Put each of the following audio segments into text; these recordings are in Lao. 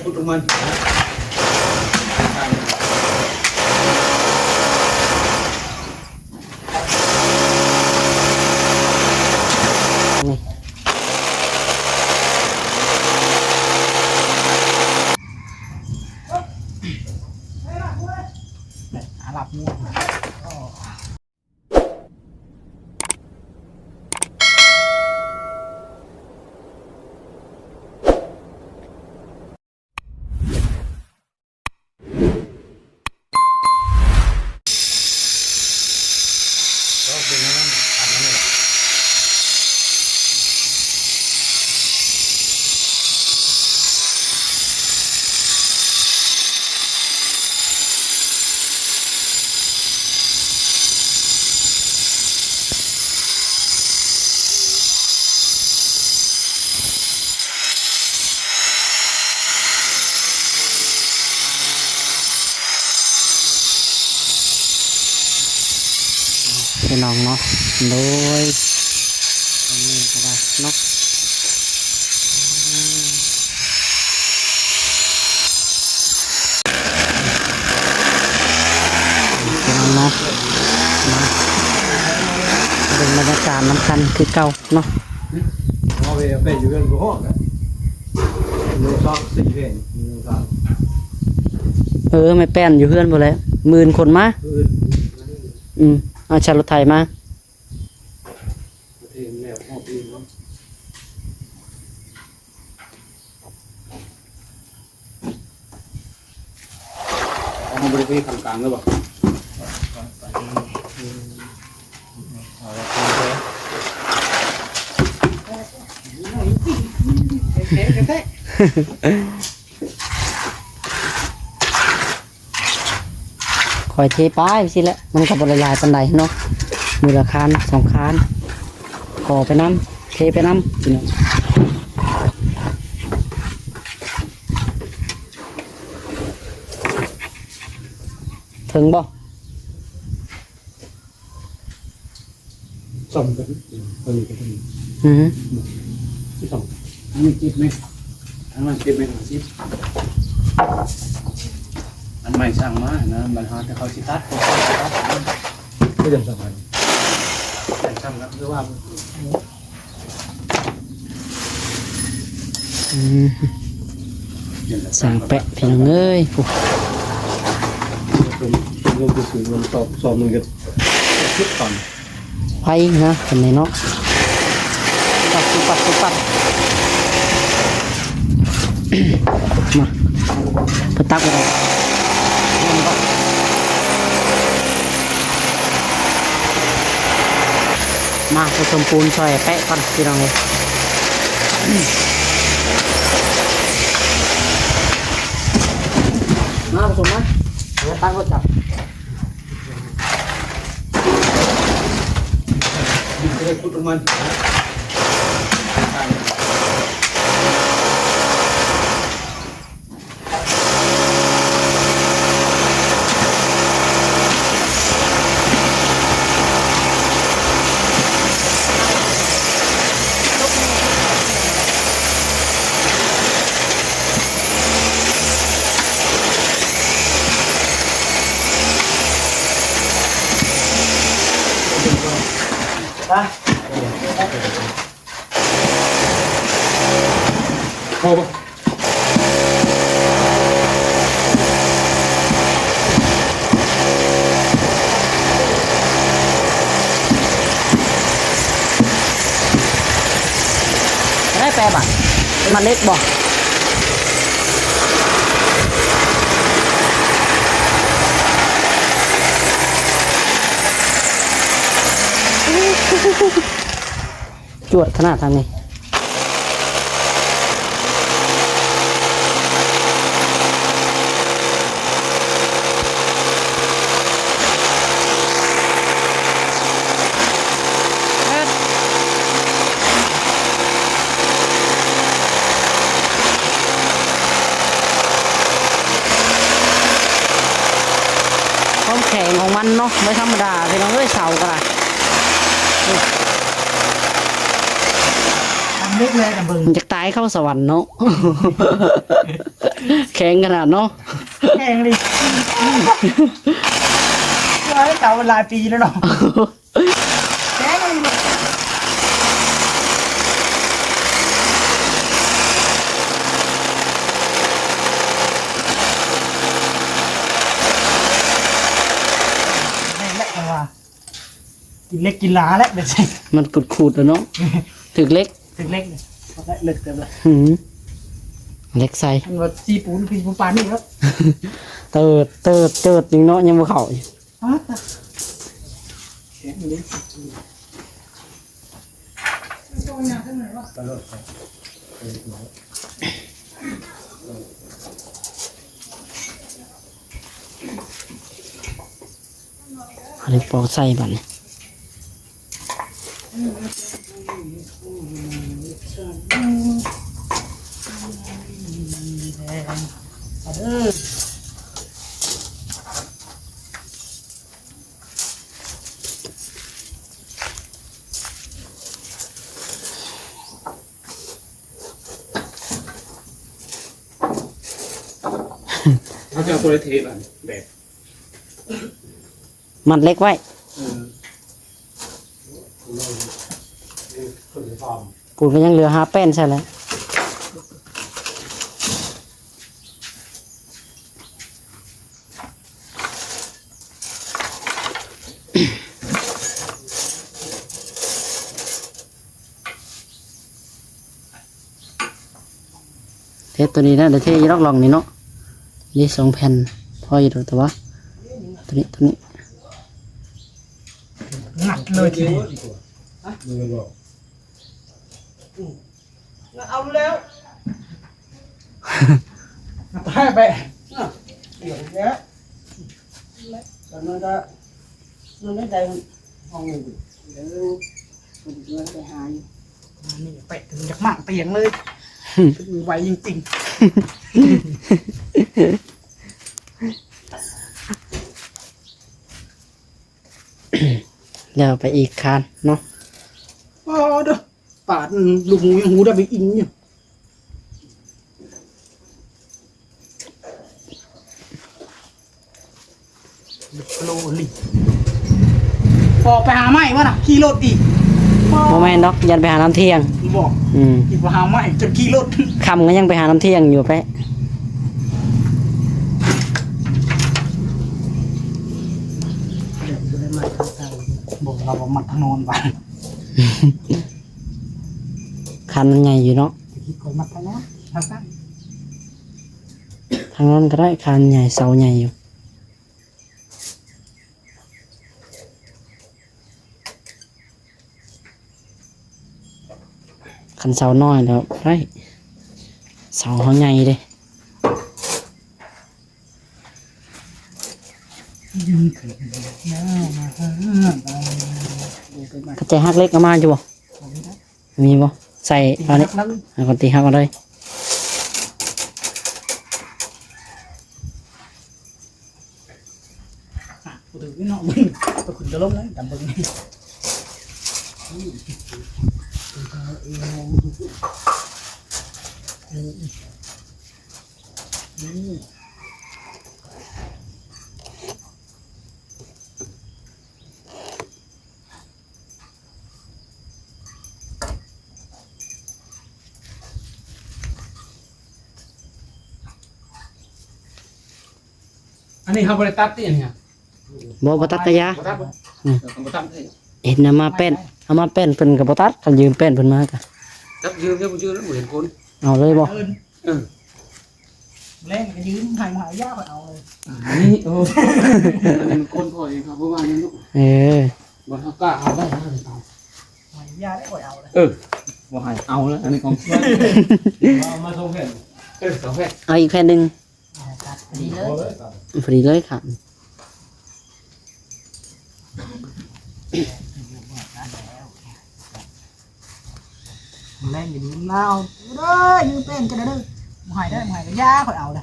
ຂຸດລົງມາ ນີ້ ອາລັບ. ພີ່ນ້ອງເນາະ ໂດຍ ນີ້ກໍໄດ້ເນາະ ພີ່ນ້ອງເນາະ ມາເບິ່ງບັນຍາກາດນຳກັນຄືເກົ່າເນາະ. ເອົາໄປ ໄປຢູ່ເຮືອນບໍ່ຮອດນະ ໂລສາມສີ່ແພງ ໂລສາມ. ເອີ ແມ່ແປ້ນຢູ່ເຮືອນພຸ້ນແຫຼະ ມື້ອື່ນຂົນມາ. ມື້ອື່ນ ອືມ ເອົາໃຊ້ລົດໄຖມາ. ເຮົາບໍ່ໄດ້ໄປຂ້າງກາງເລີຍບໍ່? ຄ່ອຍເທໄປຊີ້ແຫຼະ ມັນກໍບໍ່ໄດ້ຫຼາຍປານໃດເນາະ ມື້ລະຄານສອງຄານ ກໍໄປນຳ ເທໄປນຳ ເຖິງບໍ່? ສ້ອມກັນ ເອີ ນີ້ກໍເປັນ ອືຮຶ ທີ່ສ້ອມ ອັນນີ້ເຈັດແມັດ ອັນນັ້ນເຈັດແມັດຫ້າສິບ ອັນໃໝ່ສ້າງມານະ ບັນຫາແຕ່ເຂົາຊິຕັດ ເຂົາຊິຕັດ ກໍຍັງສຳຄັນ ຍັງສຳຄັນຄືວ່າ ອືມ ຊ່າງແປະ ພີ່ນ້ອງເອີຍ ຜູ້ ລົງໄປຊື້ເງິນສອບ ສອບໜຶ່ງກໍສິບຕັນ ໄວນະ ເປັນໄດເນາະ ປັດ ປັດ ປັດ ປັດ ມາ ເພິ່ນຕັກບໍ່ໄດ້ ມາ ປະສົມປູນຊ່ອຍແປະກ່ອນ ພີ່ນ້ອງເອີຍ ມາ ປະສົມມາ ເອົາຕັ້ງລົດຈັກ ໄປ ພໍບໍ່? ໄດ້ແປບາດ ມັນເລັກບໍ່? ຈວດຂະໜາດທາງນີ້ ຄວາມແຂງຂອງມັນເນາະ ບໍ່ທຳມະດາ ພີ່ນ້ອງເອີຍ ເສົາກໍໄດ້. ເຮັດແລ້ວນະເບິ່ງ ຢາກຕາຍເຂົ້າສະຫວັນເນາະ ແຂງຂະໜາດເນາະ ແຂງອີ່ຫຼີ ເຈົ້າຫຼາຍປີແລ້ວເນາະ ແຂງອີ່ຫຼີ ແມ່ນແຫຼະ ເພາະວ່າ ກິນເຫຼັກກິນຫຼາແຫຼະ ແບບນີ້ ມັນຂູດໆແລ້ວເນາະ ຖືກເຫຼັກ ຖືກເຫຼັກ ເລິກເຕີບເລີຍ ຫື ເຫຼັກໃສ່ ມັນວ່າຊີ້ປູນຄືບໍ່ປານນີ້ເນາະ ເຕີດ ເຕີດ ເຕີດ ຍັງເນາະ ຍັງບໍ່ເຂົ້າອີກ ແຂງເລີຍ. ເອົາເຫຼັກປອກໃສ່ບັດນີ້ ເອີ. ເຮົາຈະເອົາໂຕໃດເທບາດນີ້ ແບບ ມັດເຫຼັກໄວ້ ເອີ ພຸ້ນກໍຍັງເຫຼືອຫາແປ້ນໃສ່ແຫຼະ. ເທບໂຕນີ້ນະ ໄດ້ເທຢູ່ດອກ ຮ່ອງນີ້ເນາະ ນີ້ສອງແຜ່ນ ພໍຢູ່ດອກ ແຕ່ວ່າ ໂຕນີ້ ໂຕນີ້ ງັດເລີຍທີນີ້ ເອົາແລ້ວ ໄປ ໄປ ເອີ ດຽວແລ້ວ ກຳລັງຈະ ມັນໄດ້ໃຈຫ້ອງນີ້ ເດີ ເພິ່ນກຳລັງໄປຫາຢູ່ ອັນນີ້ໄປເຖິງຢາກມ້າງຕຽງເລີຍ ໄວຈິງໆ ແລ້ວໄປອີກຄານເນາະ ອໍ ເດີ. ປາດລູກໝູຍັງຫູໄດ້ໄປອີ່ຫຍັງຢູ່ ໂລລີ ອອກໄປຫາໄມ້ບໍ່ນະ ຂີ່ລົດອີກ ບໍ່ແມ່ນດອກ ຢ້ານໄປຫານ້ຳທ່ຽງ ບໍ່ ອືມ ຄິດວ່າຫາໄມ້ຈົນຂີ່ລົດ ຄ່ຳກໍຍັງໄປຫານ້ຳທ່ຽງຢູ່ແປະ ບໍ່ໄດ້ມັດທາງເກົ່າ ບໍ່ ລາວບໍ່ມັດທາງໂນ້ນວ່າ. ຄານມັນໃຫຍ່ຢູ່ເນາະ ຄິດຂ້ອຍມັກທາງນັ້ນ ທາງນັ້ນ ທາງນັ້ນກໍໄດ້ ຄານໃຫຍ່ ເສົາໃຫຍ່ຢູ່ ຄັນເສົານ້ອຍແລ້ວໄດ້ ເສົາເຮົາໃຫຍ່ເດ້. ເຂົາເຈົ້າຮັກເຫຼັກເອົາມາຢູ່ບໍ່? ມີບໍ່? ໃສ່ເອົານີ້ ເອົາ ເອົາຕີຮັກເອົາເລີຍ. ອ່ະ ບໍ່ຖືກເນາະ ບໍ່ຂຶ້ນກະລົງເລີຍ ດຳເບິ່ງ ອືມ ອືມ ອືມ. ອັນນີ້ເຮົາບໍ່ໄດ້ຕັດຕິ ອັນນີ້ ບໍ່ ບໍ່ຕັດກະຢາ ບໍ່ຕັດບໍ່? ອືມ ເອີ ບໍ່ຕັດເລີຍ ເຫັນເອົາມາແປ້ນ ເອົາມາແປ້ນເພິ່ນກໍບໍ່ຕັດ ຄັນຢືມແປ້ນເພິ່ນມາກະ ຈັກຢືມ ບໍ່ຢືມ ບໍ່ເຫັນຄົນ ເອົາເລີຍບໍ່? ເອີ ແລງກໍຢືມໃຫ້ມາຫາຢາຂ້ອຍເອົາເລີຍ ນີ້ ໂອ້ ເປັນຄົນຂ້ອຍເອງ ເຂົາບໍ່ວ່າຫຍັງດອກ ເອີ ບໍ່ເຮົາກ້າເອົາໄດ້ ເຮົາເອົາ ມາຢາໄດ້ຂ້ອຍເອົາເລີຍ ເອີ ບໍ່ໃຫ້ເອົາເລີຍ ອັນນີ້ຂອງສ່ວນ ເອົາມາສອງແຜ່ນ ເອີ ສອງແຜ່ນ ເອົາອີກແຜ່ນໜຶ່ງ ເອົາຕັດພໍດີເລີຍ ພໍດີເລີຍຄັບ. ແລງຢູ່ດີນາວເດີ ຢືມແປ້ນກັນເດີ ບໍ່ໃຫ້ເດີ ບໍ່ໃຫ້ກໍຢ່າ ຂ້ອຍເອົາເດີ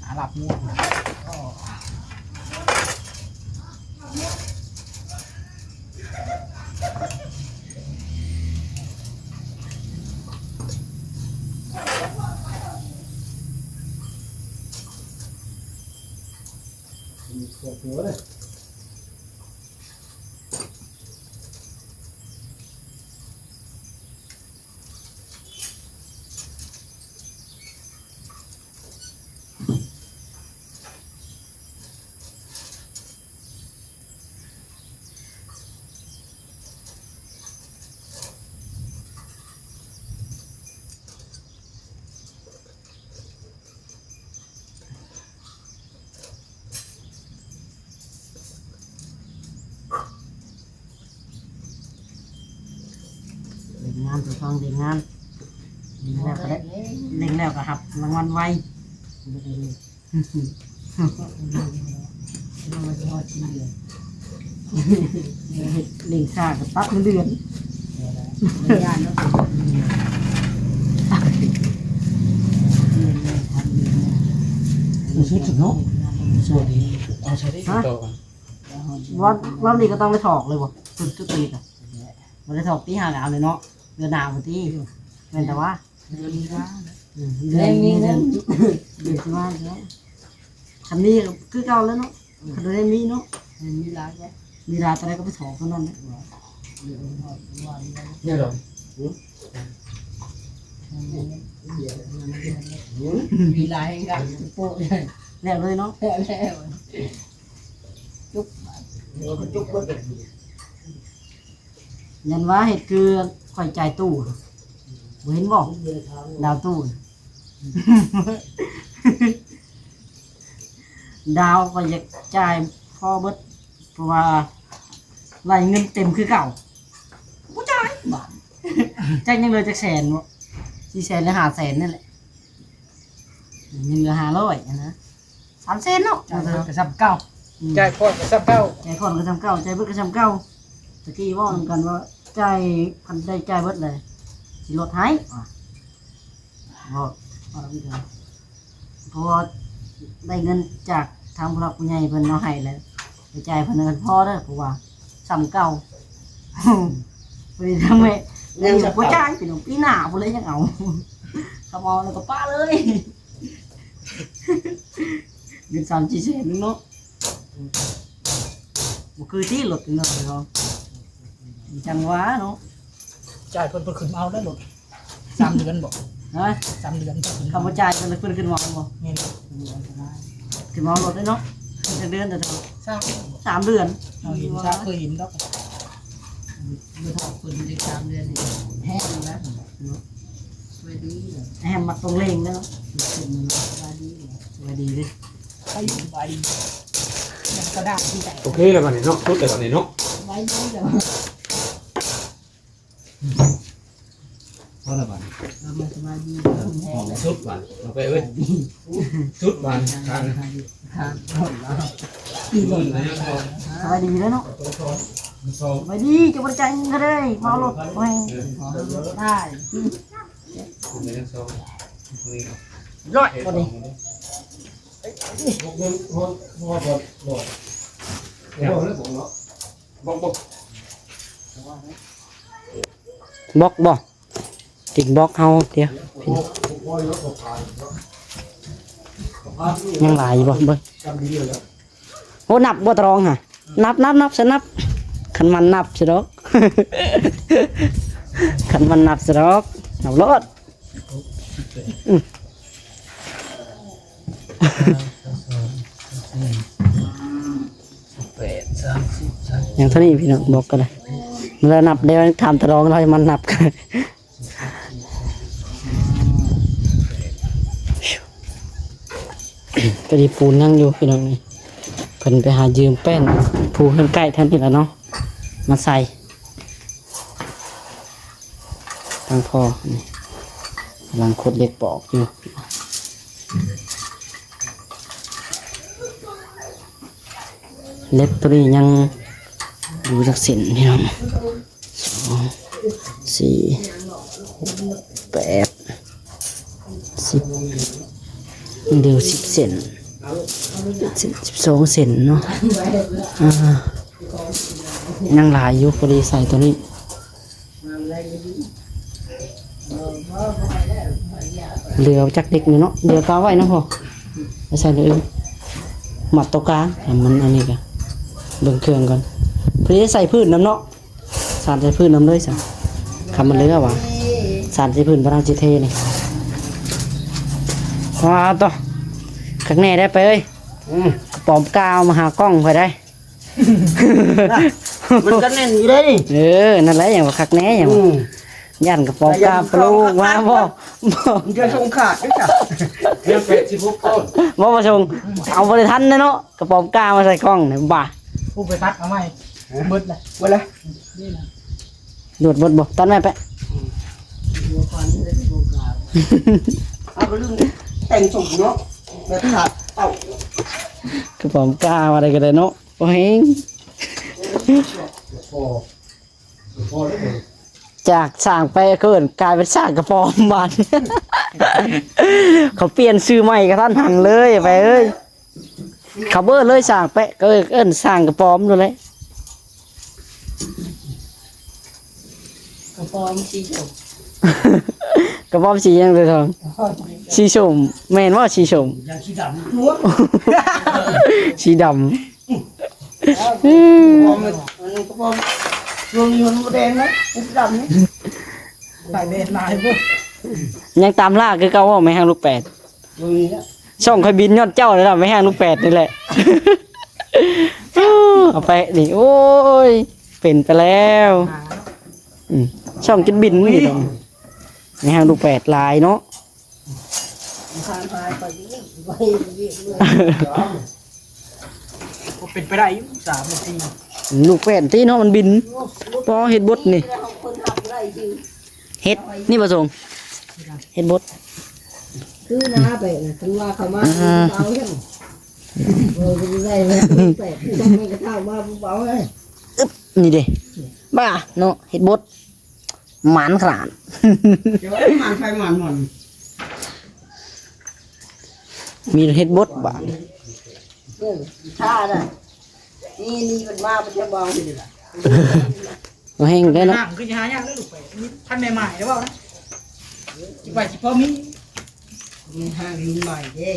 ອາ ລາບໝູ. ອືມ ອືມ ອືມ. ເລັ່ງງານ ເຈົ້າຂອງເລັ່ງງານ ເລັ່ງແລ້ວກໍໄດ້ ເລັ່ງແລ້ວກໍຮັບລາງວັນໄວ. ເລັ່ງຊ້າກໍຕັດເງິນເດືອນ. ສຸດເນາະ ສ່ວນນີ້ເອົາໃສ່ໄດ້ຕໍ່ກັນ. ຮະ? ຮອບ ຮອບນີ້ກໍຕ້ອງໄດ້ຖອກເລີຍບໍ່? ຈຸດ ຈຸດນີ້ກໍບໍ່ໄດ້ຖອກຕິ ຫາກໍເອົາເລີຍເນາະ ເດືອນໜ້າພຸ້ນຕິ. ແມ່ນແຕ່ວ່າ ເດືອນນີ້ວ່າ ອືມ ເດືອນນີ້ ເດືອນ ເດືອນຊິມາແລ້ວ. ຄັນມີກໍຄືເກົ່າແລ້ວເນາະ ອືມ ຄັນບໍ່ໄດ້ມີເນາະ ມີຫຼາຍກໍ ມີຫຼາຍປານໃດກໍໄປຖອກເທົ່ານັ້ນແຫຼະ. ແນວໃດ? ຫືມ? ມີຫຼາຍກໍໂປະ ແລ້ວເລີຍເນາະ ແລ້ວ ແລ້ວ ຈຸກ ເອີ ມັນຈຸກເບິດເລີຍ. ຍັນວ່າເຮັດຄືຂ້ອຍຈ່າຍຕູ້ ບໍ່ເຫັນບໍ່? ດາວຕູ້ ດາວຂ້ອຍຢາກຈ່າຍພໍເບິດ ເພາະວ່າໄລ່ເງິນເຕັມຄືເກົ່າ ບໍ່ຈ່າຍບາດ. ຈັກຍັງເຫຼືອຈັກແສນບໍ່? ສີ່ແສນ ຫຼື ຫ້າແສນ ນີ້ແຫຼະ ຍັງເຫຼືອຫ້າຮ້ອຍຫັ້ນນະ. ສາມແສນເນາະ ຈ່າຍເບິດກໍສ່ຳເກົ່າ ອືມ ຈ່າຍຜ່ອນກໍສ່ຳເກົ່າ ຈ່າຍຜ່ອນກໍສ່ຳເກົ່າ ຈ່າຍເບິດກໍສ່ຳເກົ່າ. ຕະກີ້ເວົ້ານຳກັນວ່າ ຈ່າຍ ຄັນໄດ້ຈ່າຍເບິດເລີຍ ຊິລົດໃຫ້ ວ່າ ເວົ້າ ເວົ້ານຳກັນ ເພາະວ່າໄດ້ເງິນຈາກທາງຜູ້ຫຼັກຜູ້ໃຫຍ່ເພິ່ນເອົາໃຫ້ແລ້ວ ໄປຈ່າຍເພິ່ນນັ້ນພໍເດີ ເພາະວ່າສ່ຳເກົ່າ. ບໍ່ໄດ້ທຳໃຫ້ ຍັງບໍ່ຈ່າຍ ພີ່ນ້ອງ ປີໜ້າພຸ້ນແຫຼະຍັງເອົາ ຄຳເອົາແລ້ວກໍປະເລີຍ. ເງິນສາມສີ່ແສນເນາະ ບໍ່ຄືທີ່ລົດເນາະ ພີ່ນ້ອງ ຈັ່ງວ່າເນາະ. ຈ່າຍເພິ່ນ ເພິ່ນຂຶ້ນມາເອົາໄດ້ລົດ ສາມເດືອນບໍ່? ຮະ? ສາມເດືອນ ຄັນບໍ່ຈ່າຍເພິ່ນ ເພິ່ນຂຶ້ນມາເອົາບໍ່? ແມ່ນ ຂຶ້ນມາເອົາລົດໄດ້ເນາະ. ຈັກເດືອນແຕ່? ສາມ ສາມເດືອນ ເຮົາເຫັນຊະ ເຄີຍເຫັນດອກ. ບໍ່ເທົ່າເພິ່ນໄດ້ສາມເດືອນນີ້ ແຮງແລ້ວເນາະ ສະບາຍດີເນາະ ແຮງມັກຕົງເລງເນາະ. ສະບາຍດີເນາະ ສະບາຍດີເດ້ ສະບາຍດີ ກະດາດທີ່ໃດ. ໂອເຄແລ້ວບັດນີ້ເນາະ ສຸດແລ້ວບັດນີ້ເນາະ ສະບາຍດີເນາະ. ພໍລະບາດ ເອົາມາສະບາຍດີ ສຸດບາດ ເອົາໄປເອີຍ ສຸດບາດ ທາງ ທາງ ສະບາຍດີເດີເນາະ ສະບາຍດີ. ເຈົ້າບໍ່ໄດ້ຈ່າຍເງິນເຂົາເດ້ ມາເອົາລົດໄວ້ ໄດ້ ຮ້ອຍ ພໍດີ. ບລັອກບໍ່? ຕິດບລັອກເຮົາເດ ຍັງຫຼາຍຢູ່ບໍ່? ເບິ່ງ ໂອ້ ນັບບໍ່ຕະລອງຫະ ນັບ ນັບ ນັບ ສະນັບ ຄັນມັນນັບສະດອກ ຄັນມັນນັບສະດອກ ນັບໂລດ. ອືມ ແປດ ສາມສິບ ຍັງເທົ່ານີ້ພີ່ນ້ອງ ບລັອກກໍໄດ້ ເວລານັບແລ້ວຖາມຕະລອງເຮົາໃຫ້ມັນນັບ. ກະດີປູນຍັງຢູ່ພີ່ນ້ອງນີ້ ເພິ່ນໄປຫາຢືມແປ້ນຜູ້ເຮືອນໃກ້ແຖວນີ້ລະເນາະ ມາໃສ່. ທາງພໍ່ນີ້ກຳລັງຂຸດເຫຼັກປອກຢູ່ ເຫຼັກໂຕນີ້ຍັງຢູ່ຈັກເສັ້ນພີ່ນ້ອງ ສອງ ສີ່ ຫົກ ແປດ ສິບ ເຫຼືອສິບເສັ້ນ ສິບເອັດເສັ້ນ ສິບສອງເສັ້ນເນາະ ອ່າ ຍັງຫຼາຍຢູ່ ພໍດີໃສ່ໂຕນີ້ ເຫຼືອຈັກເດັກໜ້ອຍເນາະ ເຫຼືອກໍເອົາໄວ້ນຳພໍ່ ໄປໃສ່ໂຕອື່ນ ມັດໂຕກາງ ໃຫ້ມັນອັນນີ້ກະ ເບິ່ງເຄື່ອງກ່ອນ ພໍດີໃສ່ພື້ນນຳເນາະ ສານໃສ່ພື້ນນຳເລີຍຊະ ຄັນມັນເຫຼືອຫວາ ສານໃສ່ພື້ນ ບໍ່ທັນຊິເທນີ້ ວ້າ ໂຕ ຄັກແນ່ໄດ໋ ໄປເອີຍ ອືມ ກະປອມກ້າມາຫາກ້ອງຂ້ອຍໄດ໋. ມັນກໍແໜ້ນຢູ່ເດ້ນີ້ ເອີ ນັ້ນແຫຼະ ຫຍັງວ່າຄັກແນ່ຫຍັງ ອືມ ຢ້ານກະປອມກ້າມປະໂລກມາບໍ່ ມັນຈະສົ່ງຂາດເດ້ຈ້ະ ຍັງແປດສິບຫົກຕົ້ນ ບໍ່ ບໍ່ສົ່ງ ເອົາບໍ່ໄດ້ທັນເດ້ເນາະ ກະປອມກ້າມາໃສ່ກ້ອງນີ້ ບາ ຜູ້ໄປຕັດເອົາໃໝ່ ເບິດລະ ເບິດລະ ນີ້ນະ ໂດດເບິດບໍ່ ຕັດແມ່ແປະ ເອົາກໍລືມແຕ່ງສົມເນາະ ແບບຂາດເອົາ ກະປອມກ້າມາໄດ້ກໍໄດ້ເນາະ. ໂອ້ຍ ຈາກສ້າງແປະເກີນ ກາຍເປັນສ້າງກະປອມບາດ ເຂົາປ່ຽນຊື່ໃໝ່ກະທັນຫັນເລີຍ ແປະເອີຍ ເຂົາເອີ້ນເລີຍສ້າງແປະ ກໍເອີ້ນສ້າງກະປອມໂລດແຫຼະ. ກະປອມສີສົ້ມ ກະປອມສີຫຍັງເດີທອງ? ກະປອມສີ ສີສົ້ມ ແມ່ນບໍ່ ສີສົ້ມ? ຢ່າງສີດຳ ສີດຳ ອືມ ກະປອມ ອັນນີ້ກະປອມ ລວມຢູ່ ມັນບໍ່ແດງນະ ມັນສີດຳນີ້ ສາຍແດນຫຼາຍເວີ້ຍ ຍັງຕາມລ່າຄືເກົ່າບໍ່ ແມ່ຮັກລູກແປດ? ບໍ່ມີແລ້ວ ຊ່ອງຂ້ອຍບິນຍ້ອນເຈົ້ານີ້ລະ ແມ່ຮັກລູກແປດນີ້ແຫຼະ ເອົາໄປນີ້ ໂອ້ຍ ເປັນໄປແລ້ວ ອືມ ຊ່ອງຈົນບິນນີ້ດອກ ແມ່ຮັກລູກແປດຫຼາຍເນາະ ເປັນໄປໄດ້ຢູ່ ສາມນາທີ ລູກແປດຕິເນາະ ມັນບິນ ພໍເຮັດບົດນີ້ ເຮັດນີ້ບໍ່ສົ່ງ ເຮັດບົດ ຄືນະ ໄປນະ ຄັນວ່າເຂົາມາ ອ່າ ເອົາເດ້ ເອີ ໄດ້ແລ້ວ ແປດ ມັນກະເຂົ້າມາບໍ່ເອົາເດ້ ອຶບ ນີ້ເດ້ ບ້າເນາະ ເຮັດບົດ ໝານຂະໜາດ ຈະວ່າໝານໃຜໝານມັນ ມີເຮັດບົດບາດ ເອີ ຖ້ານະ ນີ້ ນີ້ເພິ່ນມາເພິ່ນຈະບໍ່ເອົາ ບໍ່ແຮງເດ້ເນາະ ຫ້າງຄືຊິຫາຍາກເດີລູກໄປ ທັນແມ່ໝ້າຍໄດ້ເວົ້ານະ ຊິໄປຊິພໍມີ ມີຫ້າງມີໃໝ່ເດ້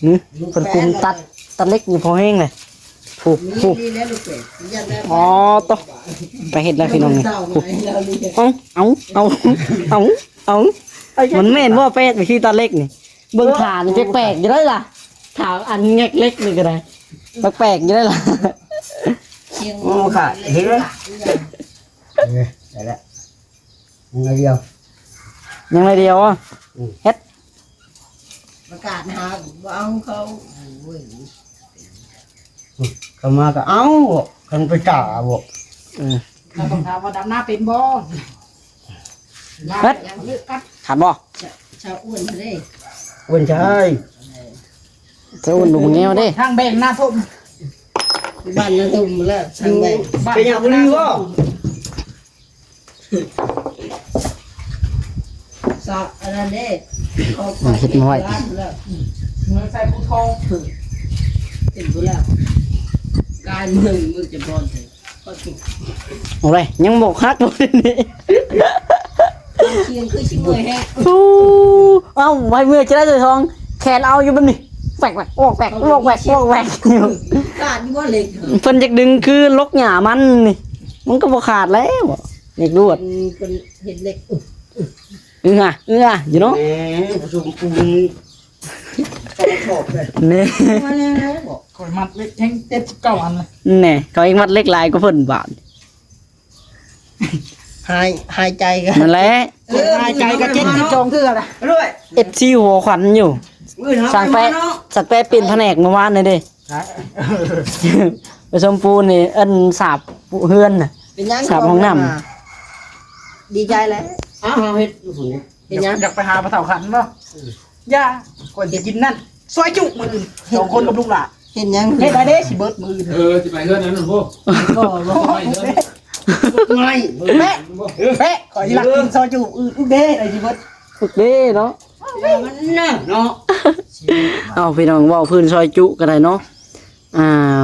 ຫື ເພິ່ນກຸມຕັດ ຕັດເຫຼັກຢູ່ພໍແຮງເລີຍ ຜູ້ ຜູ້ ອໍ ໂຕ ໄປເຮັດແລ້ວພີ່ນ້ອງນີ້ ຜູ້ ເອົາ ເອົາ ເອົາ ເອົາ ມັນແມ່ນບໍ່ແປະ ວິທີຕັດເຫຼັກນີ້ ເບິ່ງຂານີ້ແປກໆຢູ່ໄດ໋ລະ ຂາອັນແງກເຫຼັກນີ້ກໍໄດ້ ແປກໆຢູ່ໄດ໋ລະ ໂອ້ ຂາດ ເຫັນໄດ້ລະ ຍັງໜ້ອຍດຽວ ຍັງໜ້ອຍດຽວ ອືມ ເຮັດ ປະກາດຫາບໍ່ເອົາເຂົາ ໂອ້ຍ ເຂົາມາກໍເອົາ ຄັນໄປກາບໍ່ ເອີ ເຂົາຕ້ອງຖາມວ່າດຳນາເປັນບໍ່ ເຮັດ ຄັນບໍ່ ຊາວອ້ວນເດ້ ອ້ວນຊາຍ ຊາວອ້ວນລຸງແງວເດ້ ທາງແບ່ງນາສົມ ບ້ານນາສົມແລ້ວ ທາງແບ່ງ ເປັນຫຍັງບໍ່ດີບໍ່? ສະ ອັນນັ້ນເດ້ ເຂົາ ເຮັດມາໄວ້ ເມືອງໄຊພູທອງ ເປັນຜູ້ແລ້ວ ກາຍເມືອງ ເມືອງຈຳບອນ ໂອ້ຍ ຍັງບໍ່ຄັກບໍ່ນີ້ ຄຽງຄືຊິເມື່ອຍແຮງ ໂອ້ ເອົ້າ ໄວ້ເມື່ອຈະໄດ້ທອງ ແຂນເອົາຢູ່ແບບນີ້ ແປກໆ ອອກແປກ ອອກແປກ ອອກແປກຢູ່ ຂາດຢູ່ບໍ່ເຫຼັກ ເພິ່ນຢາກດຶງຄືລົກຫຍ້າມັນນີ້ ມັນກໍບໍ່ຂາດແລ້ວ ເຫຼັກລວດ ເພິ່ນເຮັດເຫຼັກ ອືຫາ ອືຫາ ຢູ່ເນາະ ແໝ ປະຊຸມປູນ ຕ້ອງຊອບເລີຍ ແນ່ ຂ້ອຍມັດເຫຼັກແຮງເຈັດສິບເກົ້າອັນນະ ແນ່ ເຂົາເອງມັດເຫຼັກຫຼາຍກວ່າເພິ່ນບາດ ຫາຍ ຫາຍໃຈກໍ ນັ້ນແຫຼະ ເອີ ຫາຍໃຈກໍເຈັດສິບສອງເທື່ອລະ ເອັຟຊີຫົວຂວັນຢູ່ ຊ່າງແປະ ຊ່າງແປະປ່ຽນພະແນກມື້ວານນີ້ເດ້ ປະສົມປູນນີ້ ອັນສາບເຮືອນນະ ເປັນຫຍັງ ສາບຫ້ອງນ້ຳ ດີໃຈແລ້ວ ອ້າວ ເຮົາເຮັດຢູ່ພຸ້ນ ເປັນຫຍັງ ຢາກໄປຫາປະເຖົ້າຂັນບໍ່? ຢ່າ ຂ້ອຍຊິກິນນັ້ນ ຊອຍຈຸມື້ອື່ນ ສອງຄົນກັບລູກຫຼ້ານ ເຮັດຫຍັງ ເຮັດໄດ້ເດ້ ຊິເບິດມື້ອື່ນ ເອີ ຊິໄປເຮືອນນັ້ນພຸ້ນ ບໍ່ ບໍ່ ໄປເຮືອນ ແປະ ແປະ ຂ້ອຍຊິລັກກິນຊອຍຈຸມື້ອື່ນເດ້ ໄດ້ຊິເບິດ ຝຶກເດ້ເນາະ ເອີ ມັນເນາະ ເນາະ ເອົາ ພີ່ນ້ອງ ເວົ້າພື້ນຊອຍຈຸກໍໄດ້ເນາະ ອ່າ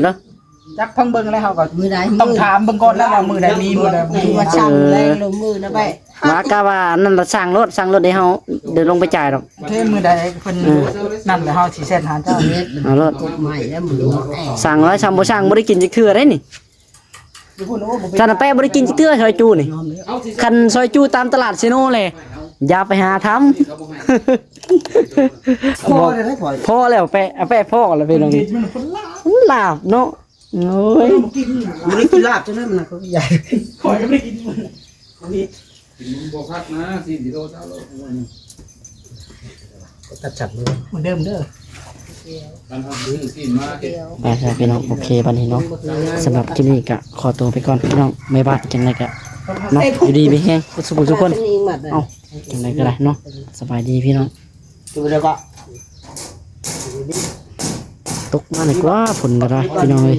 ນເດີ. ຈັກຟັງເບິ່ງແລ້ວ ເຮົາກໍ ມື້ໃດ ຕ້ອງຖາມເບິ່ງກ່ອນແລ້ວວ່າມື້ໃດມີ ມື້ໃດບໍ່ມີ ວ່າສັ່ງແລງລົງມື້ນະໄປ ວ່າກະວ່າອັນນັ້ນລະສັ່ງໂລດ ສັ່ງໂລດ ເດເຮົາເດີນລົງໄປຈ່າຍດອກ. ໂອເຄ ມື້ໃດເພິ່ນ ເອີ ນັ້ນແລ້ວເຮົາຊິແຊັດຫາເຈົ້າ. ເອົາໂລດ ກົດໃໝ່ແລ້ວມື້ນີ້ ສັ່ງແລ້ວ ສັ່ງບໍ່ສັ່ງບໍ່ໄດ້ກິນຈັກເທື່ອເດ້ນີ້. ຊັ້ນນະແປະບໍ່ໄດ້ກິນຈັກເທື່ອຊອຍຈູນີ້. ຄັນຊອຍຈູຕາມຕະຫຼາດເຊໂນແຫຼະ ຢ່າໄປຫາທຳ. ພໍແລ້ວແປະ ແປະພໍແລ້ວພີ່ນ້ອງ ມັນລາບເນາະ. ໂອ້ຍ ບໍ່ໄດ້ກິນລາບຈັ່ງໃດມັນນະ ຂ້ອຍກໍບໍ່ໄດ້ກິນ. ກິນບໍ່ຄັກນະ ຊີ້ນຊິໂລຊາວໂລ ຕັດສັດເລີຍ ເໝືອນເດີມເດີ. ຄັນເຮົາຊື້ຊີ້ນມາເຮັດ ໄປຊະພີ່ນ້ອງ. ໂອເຄ ບັດນີ້ເນາະ ສຳລັບຄລິບນີ້ກະຂໍຕົວໄປກ່ອນພີ່ນ້ອງ ບາຍບາຍ. ຈັ່ງໃດກະເນາະ ຢູ່ດີມີແຮງເບິດສູ່ຜູ້ສູ່ຄົນ. ເອົ້າ ຈັ່ງໃດກໍໄດ້ເນາະ ສະບາຍດີພີ່ນ້ອງ. ຕົກມານີ້ກວ່າ ຝົນກໍໄດ້ພີ່ນ້ອງເອີຍ.